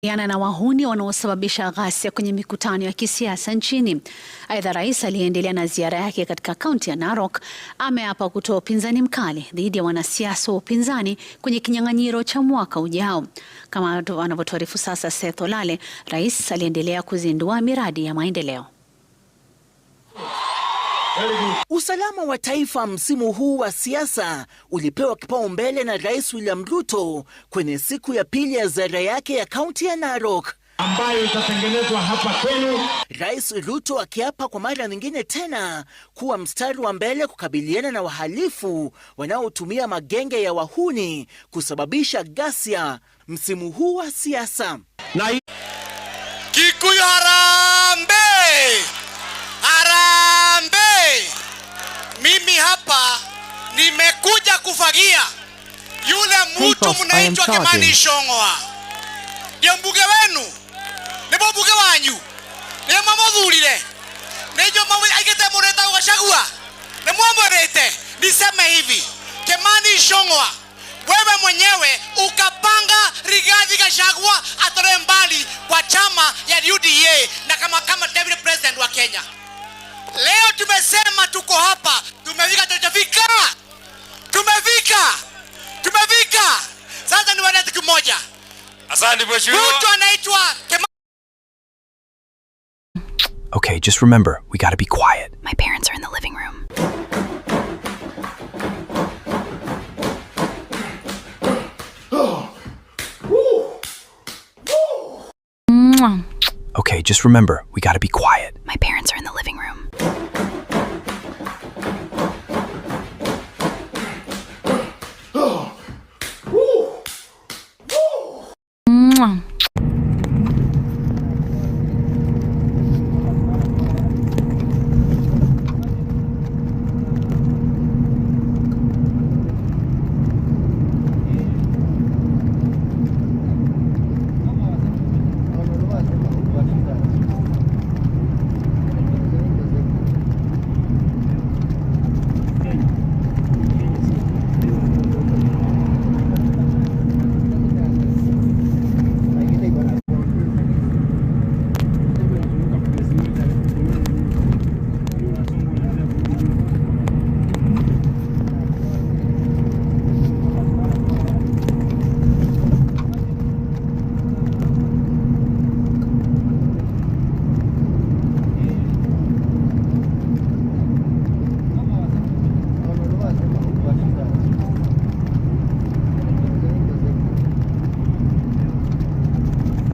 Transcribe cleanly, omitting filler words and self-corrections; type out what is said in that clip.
Na wahuni wanaosababisha ghasia kwenye mikutano ya kisiasa nchini. Aidha, rais aliyeendelea na ziara yake katika kaunti ya Narok ameapa kutoa upinzani mkali dhidi ya wanasiasa wa upinzani kwenye kinyang'anyiro cha mwaka ujao. Kama anavyotuarifu sasa Seth Olale, rais aliendelea kuzindua miradi ya maendeleo. Usalama wa taifa msimu huu wa siasa ulipewa kipaumbele na Rais William Ruto kwenye siku ya pili ya ziara yake ya kaunti ya Narok ambayo itatengenezwa hapa kwenu. Rais Ruto akiapa kwa mara nyingine tena kuwa mstari wa mbele kukabiliana na wahalifu wanaotumia magenge ya wahuni kusababisha ghasia msimu huu wa siasa. Na Kikuyu harambee! Harambee! Mimi hapa nimekuja kufagia yule mtu mnaitwa Kimani Ichung'wa, ndio mbunge wenu, nĩmo mbunge wanyu, nĩo mamũthurire, nĩnjũ aigĩte mũndũ wĩtagwo Gachagua, nĩmwamwĩrĩte. Niseme hivi, Kimani Ichung'wa, wewe mwenyewe ukapanga Rigathi Gachagua atolewe mbali kwa chama ya UDA na kama deputy president wa Kenya. Leo tumesema tuko hapa, tumefika tulichofika, tumefika, tumefika. Sasa ni kitu kimoja. Asante mheshimiwa. Mtu anaitwa Okay, just remember, we gotta be quiet. My parents are in the living room. Okay, just remember, we gotta be quiet. My parents are in the living room.